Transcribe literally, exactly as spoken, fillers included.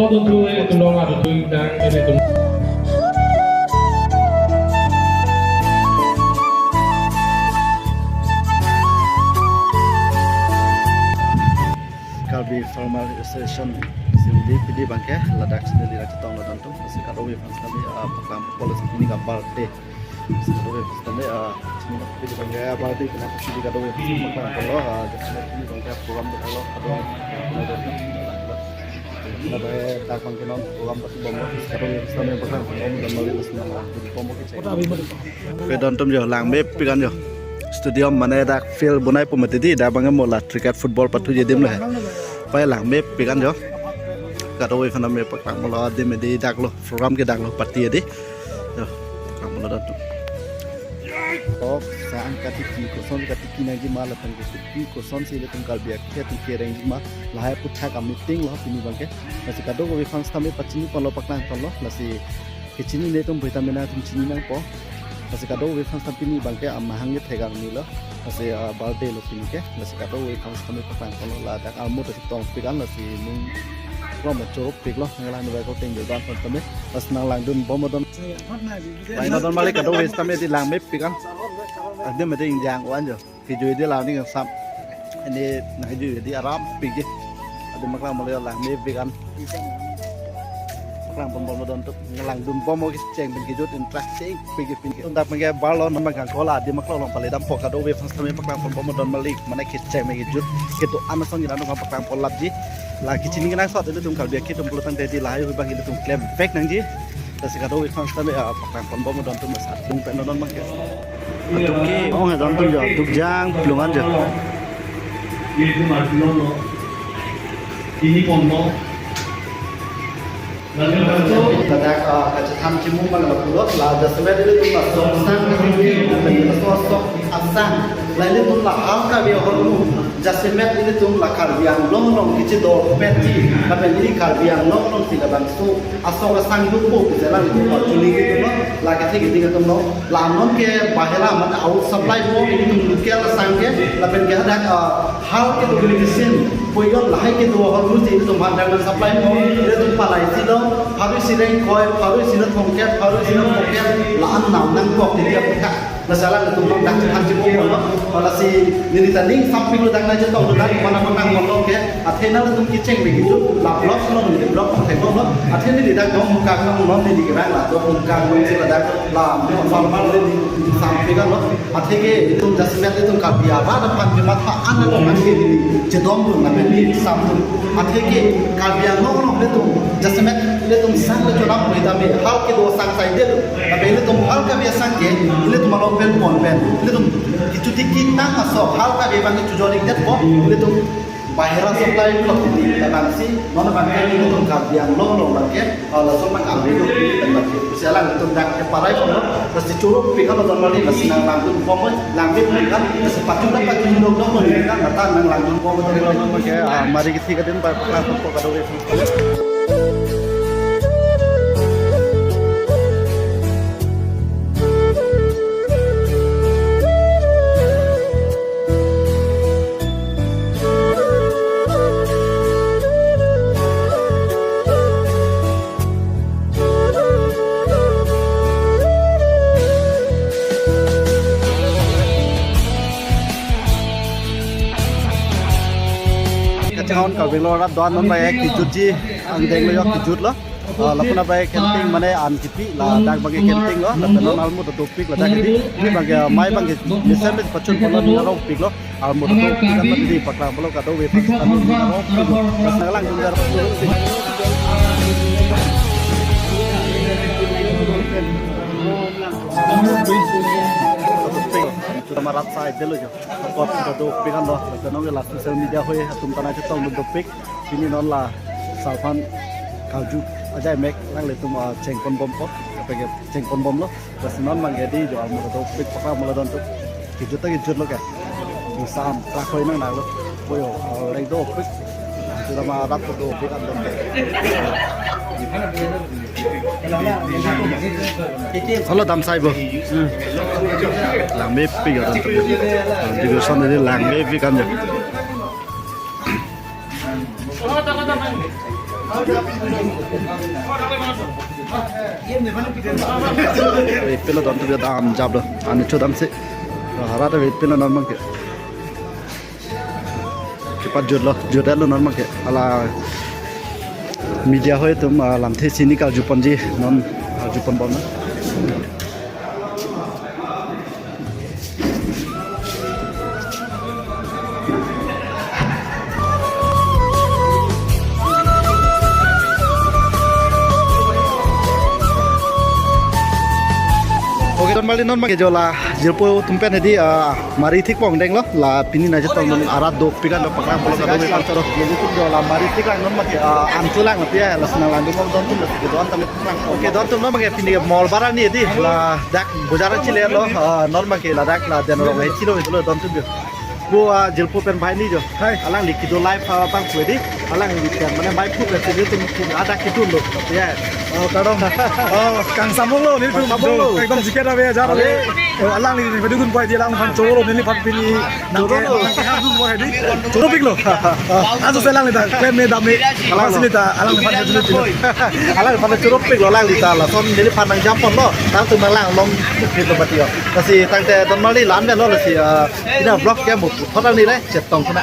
Sot untu e tulong adu tuing dang ilitum. Karbi Farmer Association si udi pini abangke ladak sini lira chetong ladak tum. Lasi kadokave aphan sitame, ah, paklang pon lo, pini ke birthday. Lasi kadokave aphan sitame, ah, sini pini abangke birthday kena pini kadokave aphan sitame paklang pon lo, ah, jadi pini abangke program de lo, kadokave. Ladak abangke non program pati bom lo, kadokave aphan sitame paklang pon lo, dan mari terus nama bom ke cek. Pe don tum jo, langmepik an jo. Stadium mane dak field bonai pu mati di, dak abangke mo la cricket football pathuji adim le. Pai langmepik an jo. Kadokave aphan sitame paklang pon lo, adim di dak lo, program ke dak lo, party di. Jo, paklang pon lo don tum. Tok sang katiki, koson katiki nangji ma lapen ke kopi kosonsi ilitum Karbi akhei atum kerengji ma, lahai aputhak a-meeting lo pini abangke. Lasi kadokave aphan sitame pachini pon lo, paklang pon lo. Lasi kechinine atum bui tame nangtum chini nangpo. Lasi kadokave aphan sitame pini abangke amahang ke thegang ni lo. Lasi, ah, birthday lo pini ke. Lasi kadokave aphan sitame paklang pon lo, ladak almo ta tongpik an, lasi nung rom chorop pik lo, nanglang nang ko teng de ban pon tame. Lasi nanglangdun bom don. Pai no don malik, kadokave aphan sitame di langmepik an. Adim di ingjang wan jo. Kejui di la ning sam. Ini nangkejui di aram pik ji. Adim paklang pon lo, langmepik an. Paklang pon bom don tum, nanglang dun bom mo kecheng pen kejut, interesting pik ji pin. Tum dak pen ke bar lo, non abang kangkol adim paklang long pale dampo, kadokave aphan sitame paklang pon bom don malik, mane kecheng pen kejut, kedo-an asong jiran tum paklang pon lap ji. La kechini kenangsot ilitum Karbi akhei atum pulo tangte di lahai hui abang ilitum klemvek nangji. Lasi kadokave aphan sitame, ah, paklang pon bom don tum, asat tum pen non abangke. Atum ke ong he don tum jo, dukjang plung an jo. Ini pon lo. Ladak, ah, kachethan chimung abang lapulo, la jasemet ilitum la sok asang, sok asang, la ilitum la hal kave ahormu, jasemet ilitum la Karbi Anglong along kachedorpet ji, lapen ili Karbi Anglong alongsi labangso asok asang dopo, pu jaselang ilitum la chuli ilitum lo, la kethe keding atum lo, la non ke bahera mane out supply mo, ilitum local asang ke, lapen ke hadak, ah, hal kedo medicine, poison lahai kedo ahormu si ilitum hadak nang supply mo, ilitum palai si lo, pharo isi rengkoi, pharo isi lo thomkep, pharo isi lo phongkep, la-an nam nangkok, jadi apakha. Lasi alanglitum nang dak chethan chimung lo. Lasi neli ta ning sampik lo dak nangchetong lo dak mana mana ngolong ke. Athe nanglitum kecheng pen kejut la block lo, neli block pangthek lo. Athe neli dak Dongkamukam lo, neli kerang la Dongkamukam lo si ladak la farmer neli sampik lo. Athe ke ilitum jasemet ilitum Karbi arat aphan kematha an lo, athe neli chedom lo, lapen neli sam lo. Athe ke Karbi Anglong along ilitum jasemet ilitum sang le chonam lo, ita me hal kedo sang saide lo. Lapen ilitum hal kave asang ke, ilitum along pen pon pen, ilitum kechotiki nang aso, hal kave abang chojor-ik detpo, ilitum bahera supply lo titi, labangsi, non abangke ilitum Karbi Anglong along abangke, ah, laso abang kave do, pen abangke. Lasi alanglitum dak ke parai pon lo, lasi chorop pik an lo don malik, lasi nanglangdun bom, langdun pik an, lasi pachun dak pachun dok dok lo, pik an, lata nanglangdun bom lo don malik. Oke, ah, mari kethik adim paklang pon po kadokave. Kachanghon Karbi Anglong arat do-an non abang kejutji angdeng lo, yok kejut lo. Ah, lapu na abang camping mane an kipi, ladak abangke camping lo, lapen non almo ta dopik ladak di. Ini abangke mai abangke mesen pachun pon lo, ni arong pik lo. Almo ta dopik an di paklang pon lo, kadokave aphan sitame ni arong pik lo. Pas nanglang jungjar pik. Dopik. Itu nama rat sai delo jo. Kot ta dopik an lo. Lapen non la social media hoi atum ta nangchetong dopik. Pini non la sarphan karju ajai mek alanglitum, ah, cheng pon bom po, apeke cheng pon bom lo. Lasi non abangke di jo almo ta dopik paklang pon lo don tum. Kejut ta kejut lo ke. Sam, rakoi nang nang lo. Boyo, leng do pik. Sudah ma rat do pik an dong. Halo, dam sai bo. Langmepik ya, dam. Di son ini langmepik kan ya. Wait pilo, don tu dam jablo. Ani chodam si. Hara ta wait pilo, non mangke. Kipat jut lo, jut lo non mangke. Hala media hoi atum, ah, lamthe sini karju ponji non, ah, karju pon bom na. Okay, don mali non mangke jo la jirpo atum pen hedi, ah, mari thik pong deng lo, la pini na jetong non arat dopik an do paklang pulo kado me pancharo. Jadi tu jo la mari thik lang non mangke, ah, an tu lang pi ya, la senang lang dum don tum la ke don tam. Okay, don tum non mangke pini mol barani hedi, la dak bojar chile lo, ah, non mangke la dak la den rong hai chilo lo don tum jo. Bo, ah, jirpo pen bhai ni jo. Hai. Alangli kedo live, ah, pangphu hedi. Alangli pen mane bhai phu pen si tum tum ada kedun lo. Ya. Oh, kardom. Oh, kang samung lo, nelitum. Kang samung lo. Ekdom jiket ave, jar ave. Are. Oh, alangli video dun pai di, alangliphan choro, neliphan pini nangke, choro lo. Nangke hap dun pai hedi. Choropik lo. Ah, anso si alangli ta, pen me dam me. Alang lo. Alang si ta, alangliphan hedi. Alangliphan choropik lo, alangli ta lason neliphan nang jam pon lo. Tangtum nang lang long pik lo mati yo. Lasi tangte don mali lan lo lasi, ah, ina vlog ke mo. Hotel ni le chetong kena.